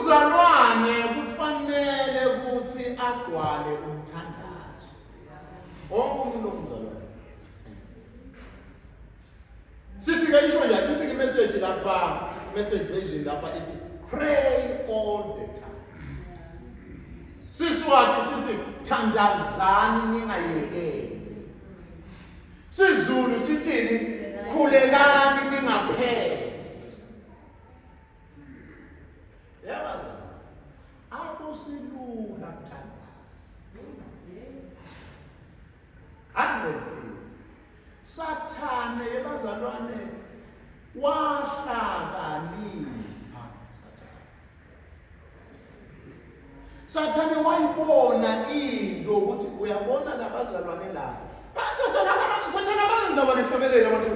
Umzalwane kufanele ukuthi agcwale umthandazo. Wonke umuntu ongumzalwane. Sithi ke isho njani? Ithi ke message lapha, message version lapha ithi pray all the time. Siswati sithi thandazani ningayekeli. SiZulu sithini? Khulekani ningaphezi. Yabaza. Akusilula kuthandaza. Angiphili. Sathane yebazalwane wahlakanipha Sathane. Sathane wayibona into ukuthi uyabona labazalwane la. Bathatha abana Sathane abanenza banehlabelele bathi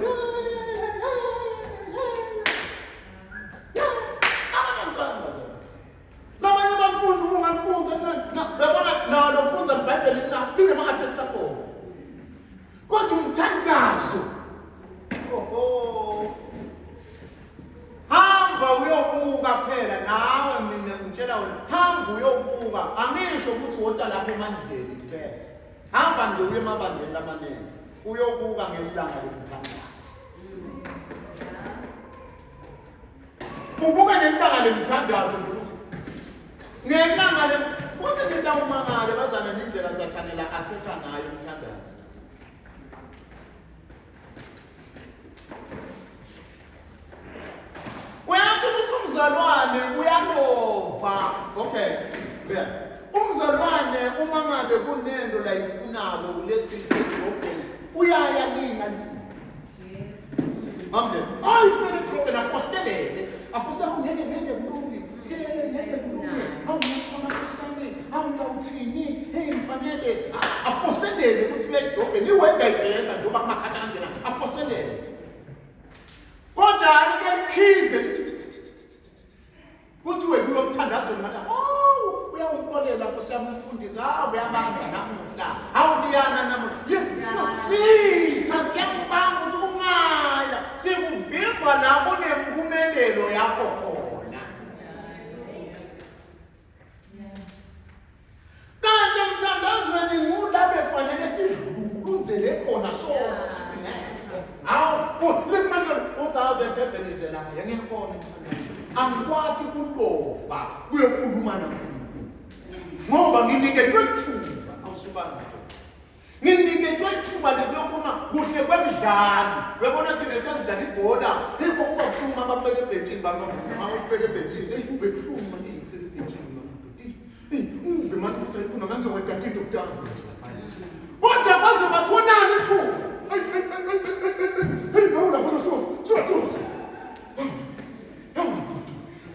Labanye abafundi uma ungalifunda na uyabona nalo kufunza iBhayibheli na linema-attacks akhona. Kodwa umthandazo oho hamba uyobuka phela nawe mina ngitshela wena hamba uyobuka angisho ukuthi wota lapha emandleni kuphela hamba nje uye emabandleni lamaningi uyobuka ngelanga lomthandazo Ubuka ngelanga lemthandazo nje ukuthi ngelanga le futhi nitawumangale bazana nendlela sathane la athetha ngayo umthandazo. Uyazi ukuthi umzalwane uyalova. Okay. Yeah. Umzalwane uma ngabe kunento la ifunako ulethi edrobheni uyaya nina Amen. Hayi kumele edrobheni afostelele. Afostele ngeke ngeke kulunge. Ngeke kulunge. Awu ngiyafuna awu ngiyawuthini? Hey ngifanele afoselele ukuthi uya edrobheni. Iweda ibhetha njengoba kumakhatha kangena afoselele. Kodwa ke likhize lithi Kuthiwe kuyomthandazweni manje, oh uyawuqolela Nkosi yami umfundisi, hawu uyabamba namuhla, hawu liyana namuhla. Sitha siyakubamba ukuthi ungaya, sikuvimba la kunempumelelo yakho khona. Kanti emthandazweni ngula befanele sidlulunzele khona sonke sithi ngeke. Hawu, limanje uthi hawu the devil is a liar. Ngiyakhona emthandazweni. Angikwati kulova kuyokhuluma naNkulunkulu. Ngoba nginiketwe ithuba awusubani. Nginiketwe ithuba lokuyokhuluma kuhle kwemidlalo. Uyabona thina sasidlala ibhola, hey kwakuba buhlungu uma bakubeka ebhentshini bamavuma, uma bakubeka ebhentshini, hey kuve buhlungu manje ngihleli ebhentshini mama ndoda. Hey uve manje ukuthi ayikhona ngangewedwa into kudala manje. Kodwa baze bathonani ithuba. Hey hey hey hey hey mawula khona so so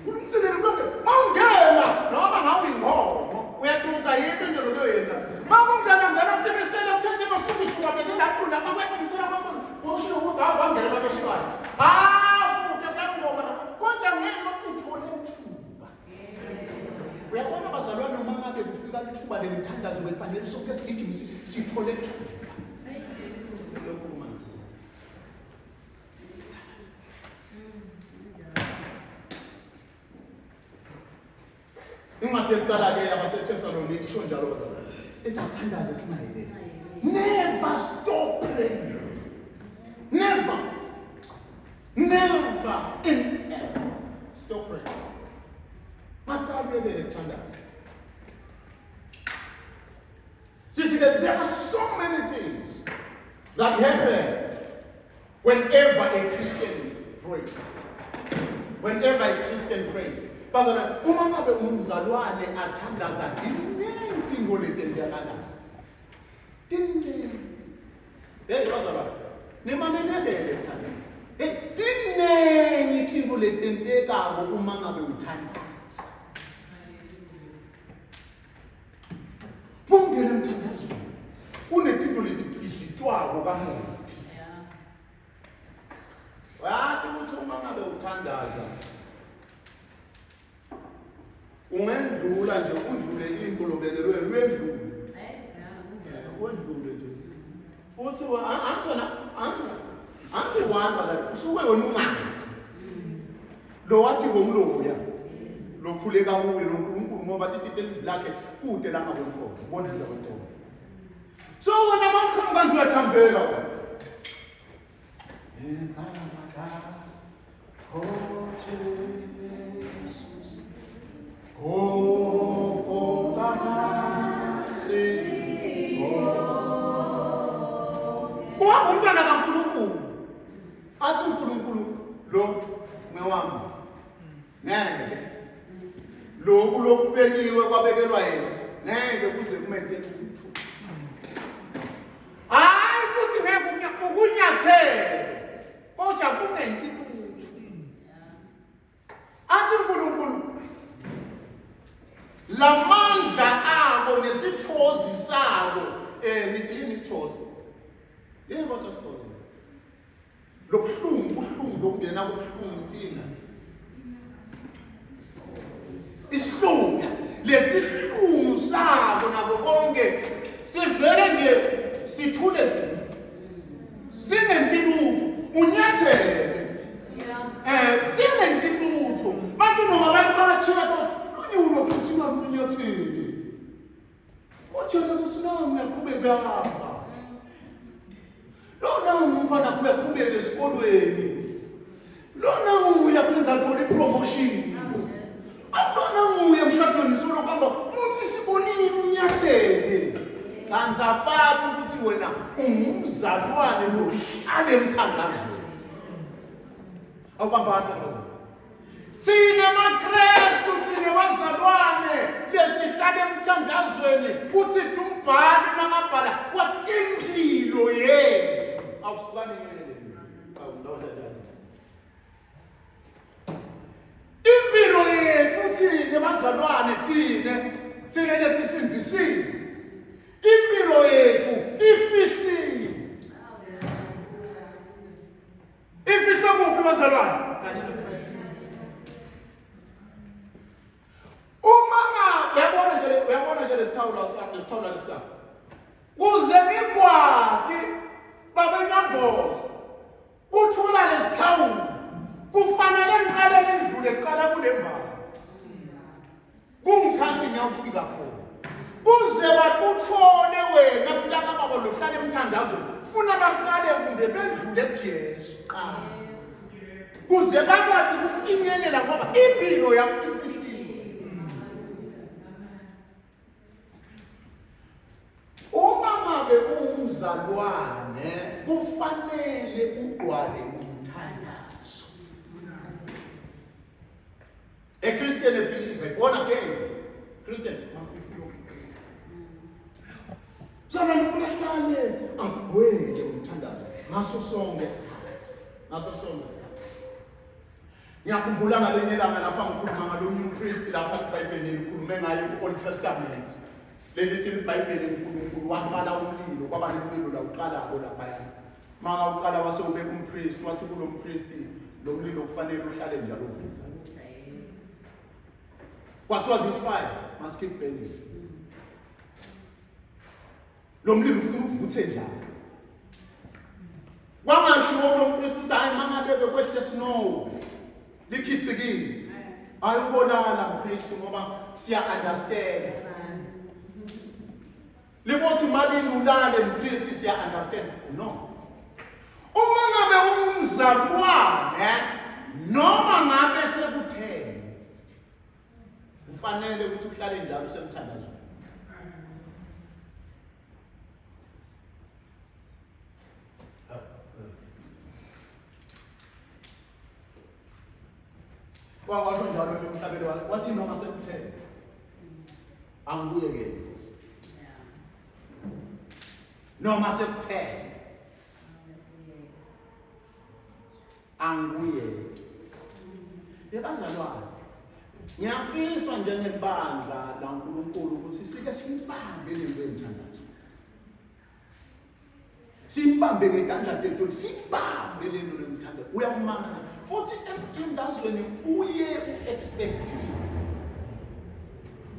Ulungiselele konke. Mawungena noma ngawe ingomo uyacutha yikho into lokuyoyenza. Mawungena ngena kuqinisele kuthathe amasokisi wabeke lapho lapha kwebisela abantu. Usho ukuthi hawu bangena abantu esilwane. Hawu kude kuyangoma la. Kodwa ngeke uthole ithuba. Uyabona bazalwane uma ngabe kufika ithuba lemithandazo bekufanele sonke sigijime sithole ithuba. Incwadi yokuqala ke yabaseThesalonika isho njalo bazalwane. Ithi asithandaze singayekeli. Never stop praying. Never. Never in ever stop praying. Maqala uyekele kuthandaza. Sithi ke there are so many things that happen whenever a Christian prays. Whenever a Christian prays. Bazalwane, uma ngabe umzalwane athandaza tiningi tingo letenzakalayo. Tiningi. Hey bazalwane, nimane niyekele kuthandaza. Hey, tiningi tintfo letentekako uma ngabe uthandaza. Kungena emthandazweni kunetinto leticidlitwako kamoya. Wathi ukuthi uma ngabe uthandaza ungendlula nje undlule into lobekelwe uyendlule. Wendlule nje. Futhi angithi wena angithi angithi one bazali usuke wena ungathi. Lo wathi ngomloya. Lokhuleka kuye lo Nkulunkulu ngoba lithi elivi lakhe kude la ngaboni khona. Ubona enza kwento. So wena mawuqhamuka kanje uyathambeka. Oh Jesus. Oh, Uhamba umntwana kaNkulunkulu. Athi uNkulunkulu lo ngewami. Ngeke. Lokhu lokubekiwe kwabekelwa yena. Ngeke kuze kumente lutho. Hayi ukuthi ngeke ukunyathele. Kodwa kungenti lutho. Athi uNkulunkulu lamandla abo nesithozi sabo eh nithi yini isithozi? Yini kodwa isithozi? Lobuhlungu buhlungu lokungena kubuhlungu inkinga. Isihlungu lesihlungu sabo nabo konke sivele nje sithule du. Singenti lutho unyathele. Eh singenti lutho. Bathi noma bathi bayathiwa lunyulo kuthiwa lunyathele. Kodwa lo msilamu uyaqhubeka uyahamba. Lona umfana uyaqhubeka esikolweni. Lona uyakwenza athole ipromotion. Awulona nguye emshadweni solo kuhamba muthi sibonile unyathele. Kanti abantu ukuthi wena ungumzalwane lohlale emthandazweni. Awubambani bazalwane. Thina maKristu thina bazalwane lesihlala emthandazweni uthi umbhali makabhala wathi impilo yethu awusukani ngeke impilo yethu thina bazalwane thina thina lesisinzisiwe impilo yethu ifihliwe Ifihlwe kuphi bazalwane? Kanye noKristu. Uma nga uyabona nje uyabona nje lesithawula lesithawula lesilapha. Kuze ngikwati babenyamboza kuthula lesithawula kufanele ngiqale ngidlule kuqala kule mbali. Kungikhathi ngiyawufika khona. Kuze bakuthole wena mntaka baba lohlala emthandazweni. Funa baqale kumbe bendlule kuJesu qala. Kuze bakwazi ukufinyelela ngoba impilo yakho ifihliwe. Uma ngabe ungumzalwane kufanele ugqwale umthandazo. A Christian, a believer, born again. Christian must be full of prayer. Mzalwane ufuna ahlale agcwele umthandazo ngaso sonke isikhathi. Ngaso sonke isikhathi. Ngiyakhumbula ngalinye ilanga lapha ngikhuluma ngalomnye umpristi lapha iBhayibheli likhulume ngaye ku-Old Testament. Lelithi iBhayibheli uNkulunkulu waqala umlilo kwaba nemlilo la uqalako laphaya. Maka uqala wase ubeka umpristi wathi kulo mpristi lo mlilo kufanele uhlale njalo uvutha. Kwathiwa this fire must keep burning. Lo mlilo ufuna uvuthe njalo. Kwangashiwo kulo mpristi ukuthi hayi mama beke kwehle snow likhithikile. Hayi ubonakala mpristi ngoba siya understand. Libothi malini ulale mpristi siya understand. No. Uma ngabe ungumzalwane noma ngabe sekutheni ufanele ukuthi uhlale njalo usemthandazweni. Wakwasho njalo emhlabeni wathi noma sekutheni angikuyekeli Nkosi. Noma sekuthele angikuyeki. Yebazalwane, ngiyafisa njengebandla laNkulunkulu ukuthi sike siyibambe lento emthandazo. Siyibambe ngetandla tethu, siyibambe lento lemthandazo. Uyamangala futhi emthandazweni uye u-expectile.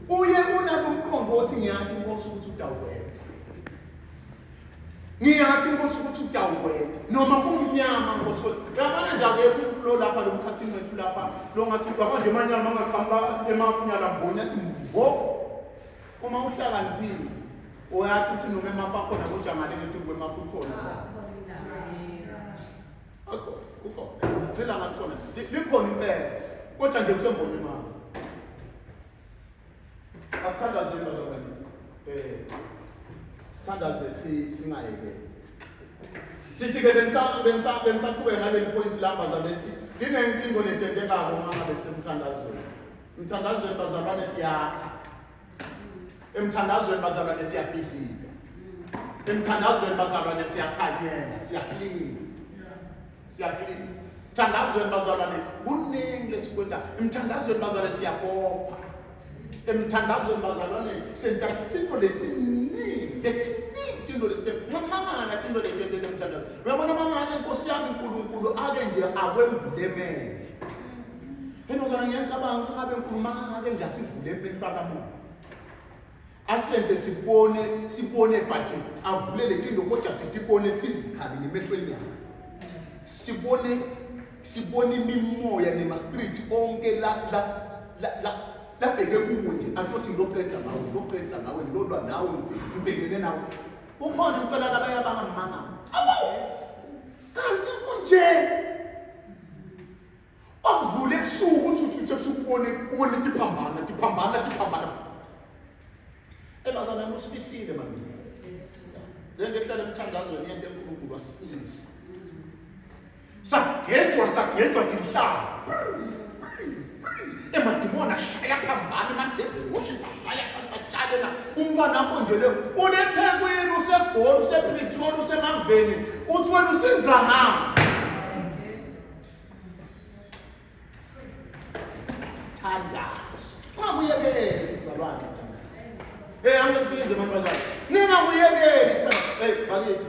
Uye unalo umqondo othi ngiyathi inkosi ukuthi utawukwenda. Ngiyathi inkosi ukuthi utawukwenda noma kumnyama nkosi. Uyabona nje akekho lo lapha lo mkhathini wethu lapha lo ngathi manje manyama angaqhamuka emafunyana mboni athi mbo. Uma uhlakaniphile uyathi uthi noma emafu akhona kodwa ngale ngetuku kwemafu khona. Akho ukhona. Phela ngathi khona. Likhona impela. Kodwa nje kusembona imali. Asithandazeni bazalwane. Eh sithandaze singayekeli. Sithi ke bengisaqhubeka naleli point la bazalwane lithi dinenkingo letentekako uma ngabe semthandazweni. Emthandazweni bazalwane siyakha. Emthandazweni bazalwane siyabhidlika. Emthandazweni bazalwane siyathanyela, siyaklina. Siyaklina. Emthandazweni bazalwane kuningi lesikwenza. Emthandazweni bazalwane siyabopha. Emthandazweni bazalwane senta tinto letiningi, letiningi tinto lesite. Ngamangala tinto letenteka emthandazweni. Uyabona mangale Nkosi yami uNkulunkulu ake nje akwembule emehlo. Enozana ngiyacabanga ukuthi ngabe ngikhuluma ngake nje asivule emehlo akamoya. Asente sibone sibone but avule letinto kodwa sitibone physically ngemehlo enyama. Sibone sibone imimoya nema spirit onke la la la la labheke kuwe nje atothi ngiloqeda ngawe ngiloqeda ngawe ngilolwa nawe ngibhekene nawe. Kukhona impela labanye abangamanga. Awu! Kanti kunje Okuvula ebusuku uthi uthi uthi ebusuku ubone ubone tiphambana tiphambana tiphambana. Ebazalwane usifihlile manje. Le nto ehlala emthandazweni yento enkulunkulu wasifihla. Sagejwa sagejwa tinhlaza. Emadimoni ashaya phambana emadevil worship ashaya phansi ashaya na umntwana wakho nje le uneThekwini useGoli usePretoria usemaveni uthi wena usenza ngaphi Thandazo. Ungakuyekeli mzalwane. Hey, angikubize mantombazane. Ningakuyekeli. Hey, bakithi.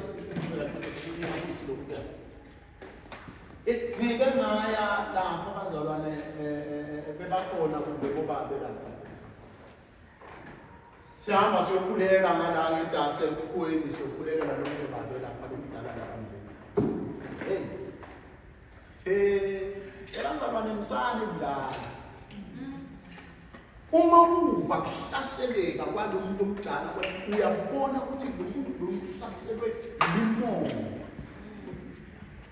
Ngike ngaya lapho abazalwane bebakhona kumbe bobabe lapha. Sihamba siyokhuleka ngala ngentase enkukhweni siyokhulekela lo muntu babe lapha lomdzala lapha mndeni. Hey. Eh, elangabane msane kudlala. Uma uva kuhlaseleka kwalo muntu omdala uyabona ukuthi lo muntu lo uhlaselwe yimimoya.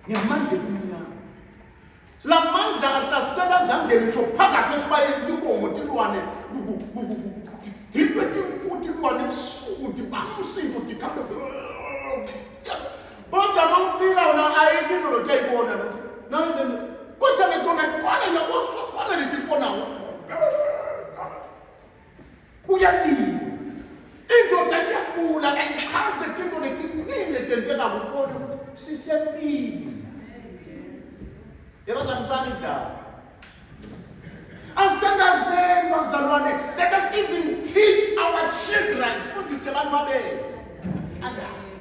Ngemandla ebumnyama. Lamandla ahlasela zangene ngisho phakathi esibayeni tinkomo tilwane didwe tilwane ebusuku dibanga umsindo dikhambe kodwa uma ufika wona ayikho into lokuthi ayibona ukuthi kodwa ngetona khona yabo khona leti ibonayo uyalila indoda iyagula ayichaze tinto letiningi letenteka kubona ukuthi sisempini yebazamisani indlala asithandazeni bazalwane let us even teach our children sifundise abantu abethu thandaza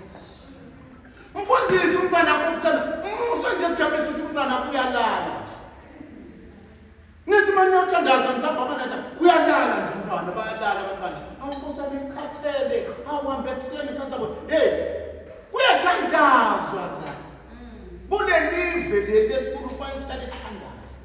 mfundisi umntwana akho ukuthanda musa nje kujabulisa ukuthi umntwana akho uyalala Nithi uma niyothandaza mhlawumbe abanadla uyalala nje umntwana bayalala abantwana. Awu Nkosi yami ngikhathele, awuhambe ekuseni ngithandaza. Hey, kuyathandazwa la. Kulelive leli esikhulu kufanele sihlale sithandaza.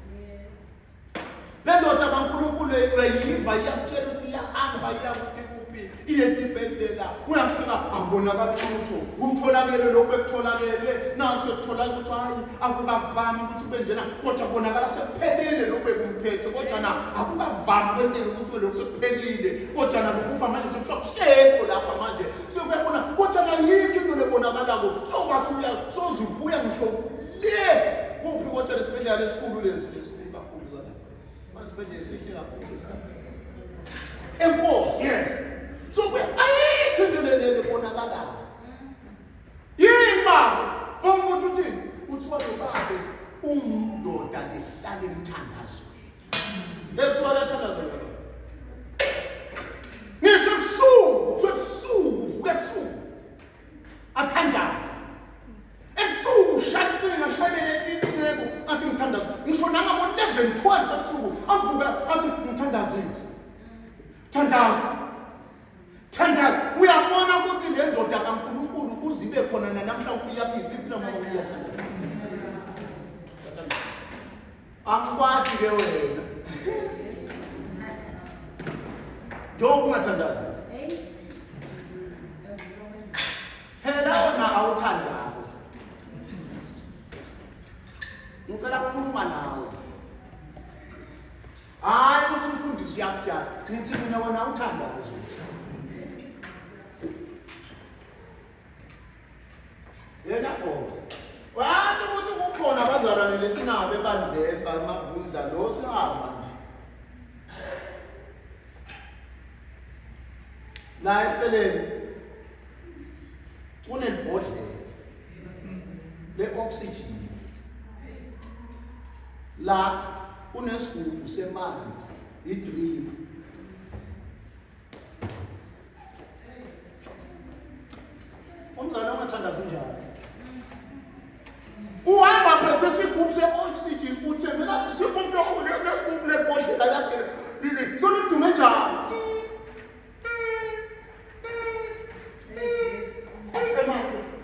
Le ndoda kaNkulunkulu uyayiva iyakutshela ukuthi iyahamba iya kuphi kuphi iye etibhedlela uyafika akubonakali lutho utholakele lokhu ekutholakele naku sekutholakele ukuthi hayi akukavami ukuthi kube njena kodwa kubonakala sekuphelile lokhu bekumphethe kodwa na akukavami kwenteka ukuthi lokhu sekuphelile kodwa na lokufa manje sekuthiwa kusekho lapha manje sekuyabona kodwa na yikho into lebonakalako sokwathi uya sozubuya ngisho le kuphi kodwa lesibhedlela lesikhulu lesi lesikhulu kakhulu zalapha manje isibhedlela esihle kakhulu enkosi yes so ayikho into lebonakalayo Yini baba? Umuntu uthini? Kuthiwa lo babe umndoda lihlala emthandazweni. Ekuthiwa liyathandaza lo. Ngisho ebusuku, kuthiwa ebusuku, uvuka ebusuku. Athandaze. Ebusuku ushaqinga ashayelele inceku athi ngithandaza. Ngisho nangabo 11 12 ebusuku avuka athi ngithandazile. Thandaza. Thandaza. Uyabona ukuthi le ndoda kaNkulunkulu kuzibe khona nanamhla ukuthi iyaphila, iphila ngoba uyathandaza. Angikwati ke wena. Njengoba ungathandazi. Phela wena awuthandazi. Ngicela ukukhuluma nawe. Hayi ukuthi umfundisi uyakujala. Ngithi mina wena awuthandazi. Yena Nkosi. Wathi ukuthi kukhona abazalwane lesinabo ebandleni bamavundla lo sihamba nje. La eceleni kunelibhodlela le-oxygen la kunesigubhu semali i-drip Umzali ongathandazi unjalo. Uhamba phethe isigubhu se-oxygen uthe mina isigubhu se-lesigubhu lebhodlela yakhe sonidume njalo.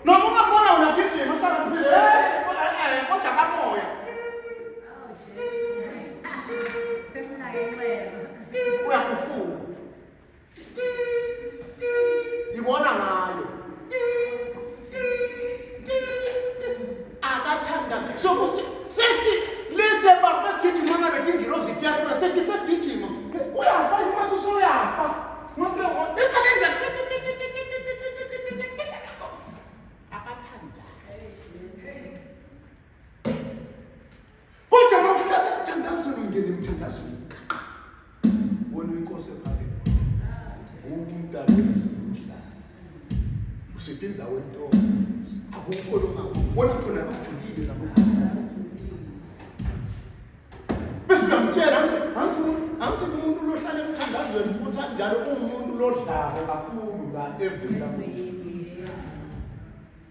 Noma ungambona wena gijima uhlakaniphile kodwa kamoya. Uyaguquka. Ibona ngayo. Akathanda. So sesi lise bafe gijima ngabe tingilozi tiyahlula sethi fe gijima. Uyafa ingathi usuyafa. Ngoba ikhalenda akathandazi. Kodwa uma uhlala emthandazweni ungena emthandazweni wena uyinkosi ephakeme umdali wezulu nomhlaba usethi endaweni to akukho longakubona khona lokujulile nalokhu bese uyamtshela angithi angithi umuntu lohlala emthandazweni futhi anjalo uwumuntu lodlako kakhulu la eveni lamuntu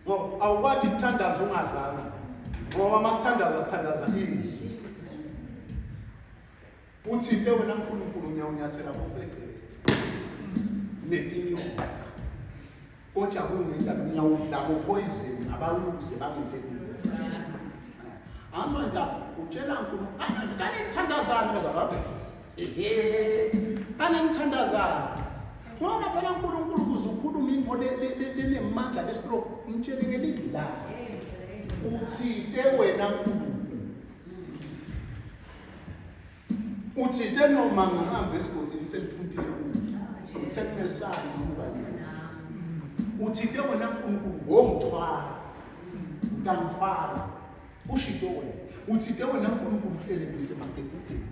Ngoba awukwathi ukuthandaza ungadlanga. Ngoba masithandaza sithandaza izwi. Uthi ke wena uNkulunkulu ngiyawunyathela kofecele. Netinyoka. Kodwa kungendaba ngiyawudla poison abawuze bangente lutho. Anzo ndaba utshela uNkulunkulu kani nithandazana bazalwane. Ehe. Kani nithandazana. Ngoba phela uNkulunkulu ukuze ukhulume info lenemandla lestroke umtshele ngelivi lakhe. Uthinte wena Nkulunkulu. Uthinte noma ngihamba esigodini selithuntile kuhle. Uthe kungesabi noma ukanini. Uthinte wena Nkulunkulu wongithwala. Utangithwala. Ushito wena. Uthinte wena Nkulunkulu uhlele ngisemagebhubheni.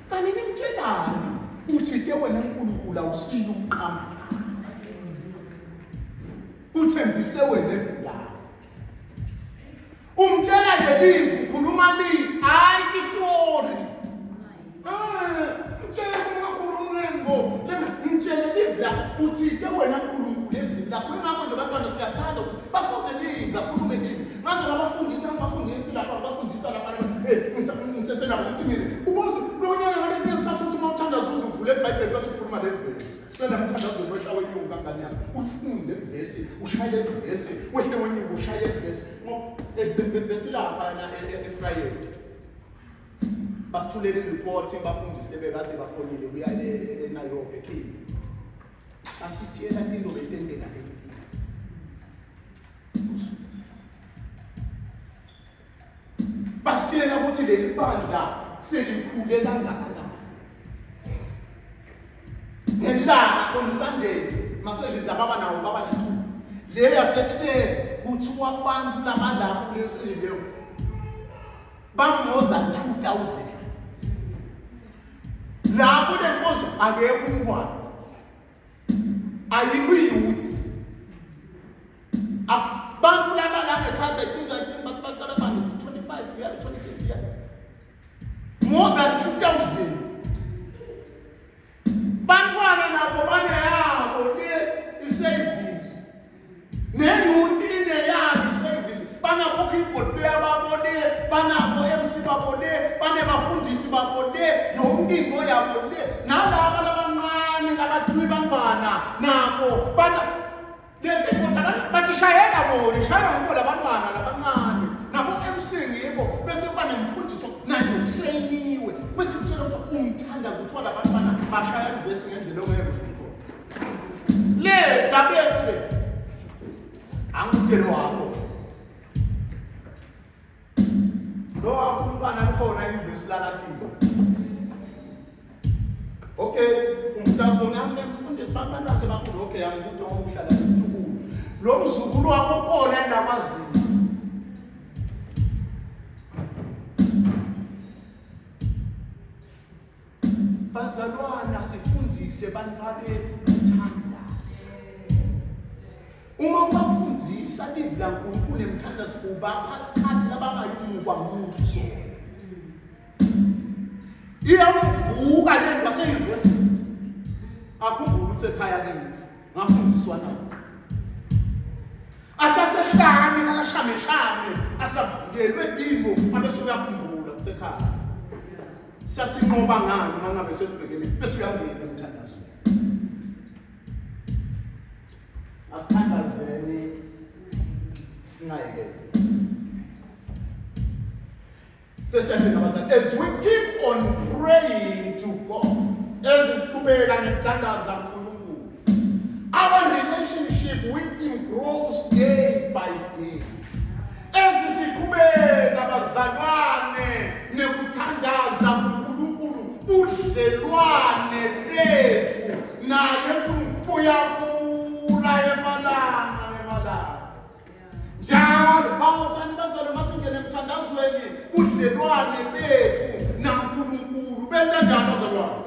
Kanti nimtshelani uthinte wena uNkulunkulu awusile umqambi. Uthembise wena evini lakho. Umtshela lelivi ukhuluma li hayi titori. Eh, mtshele ungakhulumi ngengo. Lena mtshele livi lakho uthinte wena uNkulunkulu evini lakho. Ingakho nje abantwana siyathanda ukuthi bafunde livi, bakhulume livi. Ngaze ngabafundisa ngibafundisi lapha ngibafundisa lapha eh ngisesenabo ngithi mina ubuze lo nyaka ngalesinye isikhathi uthi uma uthandaza uze uvule iBhayibheli bese ukhuluma le verse. Senamthandazweni wehla wenyuka ngane yami. Ufunde ivesi, ushaye le vesi, wehle wenyuka ushaye le vesi. Besilapha na eFriday. Basithulela ireport bafundisi bebekathi bakhonile kuya eNairobi eKenya. Basitshela into betendela eKenya. Basitshela ukuthi leli bandla selikhule kangakanani. Ngelanga on Sunday masezini lababa nawo baba nethuba. Le yasekuseni kuthiwa abantu labalapho kuleyo session leyo ba more than 2000. La kule nkonzo akekho umntwana. Ayikho iyouth. Abantu laba la ngekhaya I think bathi baqala bani 25 kuya 26 yeah. More than 2000. Bantwana nabo baneyabo le iservice. Neyouth ineyabo iservice. Banabo keyboard player babo le, banabo MC babo le, banebafundisi babo le, yonke into yabo le. Nalaba labancane labathiwa bantwana nabo bana batishayela bona ishayela ngoba labantwana labancane nabo kuthiwa labantwana bashaya ivesi ngendlela ongeke usukhona le dabethu le angudelo wakho lo wakho umntwana likhona ivesi lalatini. Okay, umntazo ngami mfundisi bantwana sebakhulu. Okay, angikude ngoba uhlala nomntukulu lo mzukulu wakho khona endakwaziyo. Bazalwana, sifundise bantwana bethu ukuthandaza. Uma ubafundisa livi laNkulunkulu nemthandazo, ubapha isikhathi labangayumukwa muntu sona. Iyamvuka le nto aseyunivesithi, akhumbule ukuthi ekhaya kithi ngafundiswa nawo. Asasehlane kalashameshame, asavukelwe dimo, abese uyakhumbula ukuthi ekhaya sasinqoba ngani uma ngabe sesibhekene, bese uyangena emthandazweni. Asithandazeni singayekeli. Sesiyafika bazali. As we keep on praying to God, as siqhubeka nokuthandaza uNkulunkulu, our relationship with him grows day by day. As siqhubeka bazalwane nekuthandaza kuNkulunkulu, budlelwane bethu naye uNkulunkulu buyakhula emalanga nemalanga. Njalo bawubani bazalwane, masingene emthandazweni, budlelwane bethu naNkulunkulu benta njani bazalwane?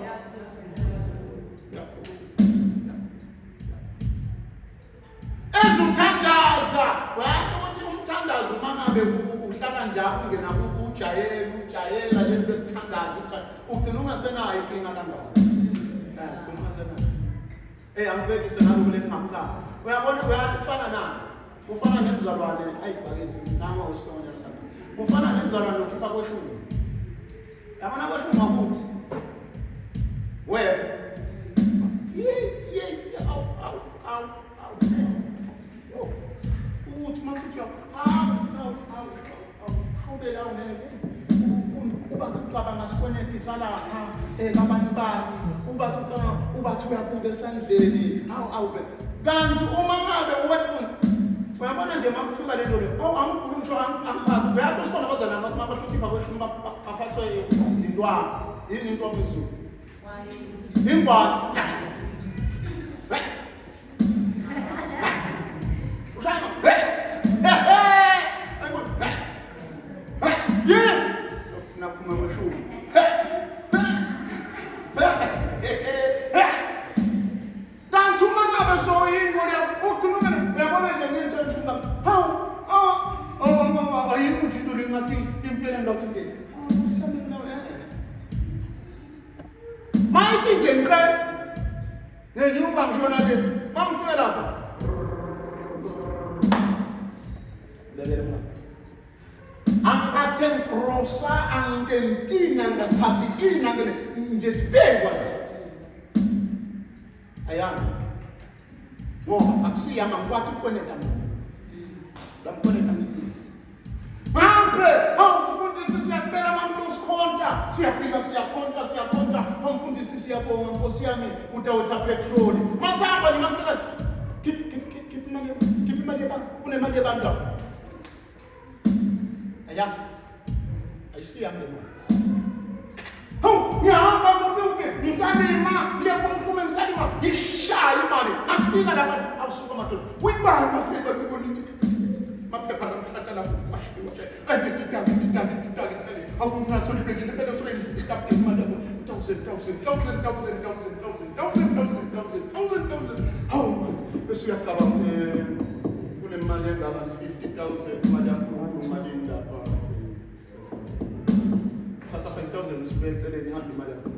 Ezuthandaza wathi ukuthi umthandazo uma ngabe uhlala njalo ungena ujayela ujayela le nto ekuthandaza, ugcina ungasenayo inkinga kangako. Ugcina ungasenayo. Hey, angibekise nalokhu lengingakuthanda. Uyabona, uyazi kufana nani? Kufana nemzalwane, ayi bakithi, nanga wesihlongonyana sakhe. Kufana nemzalwane lokhipha kweshumi. Yabona kweshumi wakuthi. Wena. Ye ye awu awu awu awu. Uthi mathuthi awu awu awu shobela ungeke ubathi ucabanga sikweneti salapha kabani bani, ubathi ucabanga, ubathi uyabuka esandleni, hawu awuve. Kanti uma ngabe uwathi uyabona nje uma kufika le nto le, awu angiguli ngisho angiphathi. Uyathi usibona abazalwane amasima abahlupha kweshumi baphathwe intwala. Yini intwala izulu? Ingwadi. Kanti uma ngabe soyinto le ugcina ungene, uyabona nje ngento engishunga, hawu hawu, ayikho nje into le ngathi impela ngathi nje mayithi nje ngiqele ngenyuka ngishona le mangifike lapha angathe ngirosa angentina ngathathi ina ngene nje sibekwa nje ayami ngoba akusiyami, angikwati ukukweneta mina lamkweneta ngithi Mampe, hawu mfundisi siyacela mampe usikhonta. Siyafika siyakhonta siyakhonta. Hawu mfundisi siyabonga Nkosi yami utawetha petroli. Masihamba nje masifika. Khipha khipha khipha imali, khipha imali yabantu. Kunemali yabantu lapha. Aya. Ayisiyami le mali. Hawu ngihamba ngokuphi ngisalima ngiye kumfume ngisalima ngishaya imali masifika lapha awusuka madoda uyibani mafika ngibona ukuthi maphepha lakuhlatha lapho titaki titaki titaki titaki awufuna solibekile impela soyendlula itafuleni imali yakho thousand thousand thousand thousand thousand thousand thousand thousand thousand thousand thousand. Hawu, bese uyacabanga ukuthi kunemali engaka 50,000 imali yaNkulunkulu malini lapha? Thatha 5000 usibeke eceleni, ihambe imali yakho.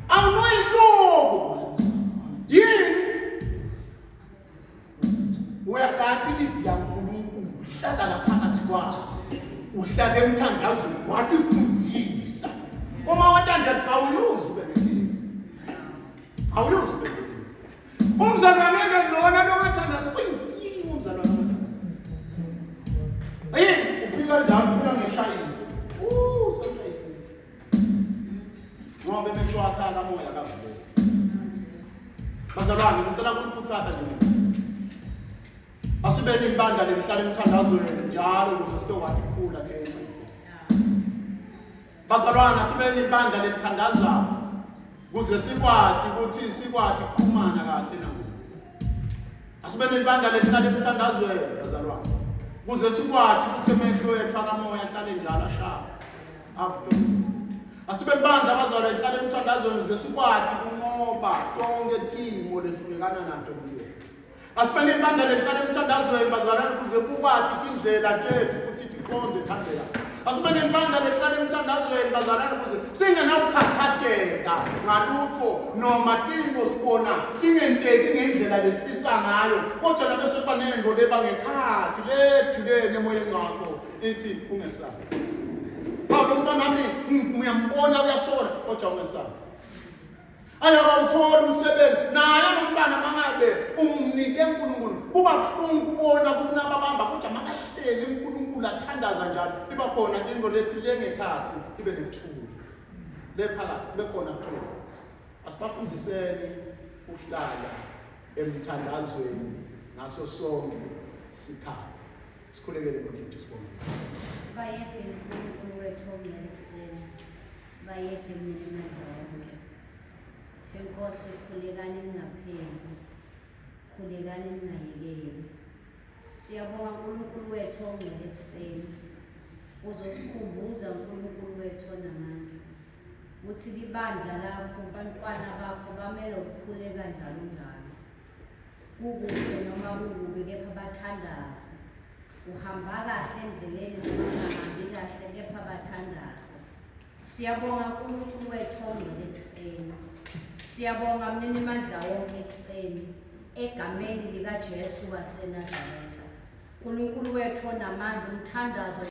Awunoyihlobo yini? Uyalati livi laNkulunkulu, hlala laphakathi kwakho, uhlale emthandazweni, wathi fundzisa. Uma watanjani awuyuzi ube nenkinga, awuyuzi ube nenkinga. Umzalwane-ke lona lobathandaza uyinkinga umzalwane ongathandaza. Yini uphila njalo, uphila ngeshayisi. Sewushayisile. Bazalwane, ngicela kunikhuthaza nje mina. Asibeni ibandla lelihlala emthandazweni njalo ukuze sike wathi khula ke. Bazalwane, asibeni ibandla lelithandazayo ukuze sikwati ukuthi sikwati ukuxhumana kahle naNkulunkulu. Asibeni ibandla lelihlala emthandazweni bazalwane ukuze sikwati ukuthi emehlo ethu akamoya ahlale njalo ashaya avule. Asibe libandla abazalwane lihlale emthandazweni ukuze sikwati ukunqoba tonke timo lesibhekana nato kuyo. Asibeni ibandla lihlale emthandazweni bazalwane ukuze kukwati tindlela tethu ukuthi tiqonde thandela. Asibeni ibandla lihlale emthandazweni bazalwane ukuze singenawukhathateka ngalutho noma timo sibona tingenteki ngendlela lesifisa ngayo kodwa nabe sekuba nento leba ngekhathi lejulene emoyeni wakho ithi ungesabi. Hawu, lo mntwana wami ngiyambona uyasola kodwa ungesabi. Ayakawuthola umsebenzi naye lo mntwana mangabe umnike uNkulunkulu kuba buhlungu kubona ukuthi nababamba kodwa makahleli uNkulunkulu athandaza njalo iba khona into lethi lengekhathi ibe nekuthula le phakathi kube khona kuthula. Asibafundiseni ukuhlala emthandazweni ngaso sonke sikhathi. Sikhulekele mfethu, sibonge. Bayede uNkulunkulu wethu ongcwele ekuseni. Bayede Mninimandla wonke. Thenkosi, khulekani ningaphezi. Khulekani ningayekeli. Siyabonga uNkulunkulu wethu ongcwele ekuseni. Uzosikhumbuza uNkulunkulu wethu onamandla ukuthi libandla lakho, bantwana bakho bamele ukukhuleka njalo njalo. Kukuhle noma kukubi kepha bathandaze. Uhamba kahle endleleni noma ungahambi kahle kepha bathandaze. Siyabonga uNkulunkulu wethu ongcwele ekuseni. Siyabonga Mninimandla wonke ekuseni. Egameni likaJesu waseNazaretha. uNkulunkulu wethu onamandla, umthandazo.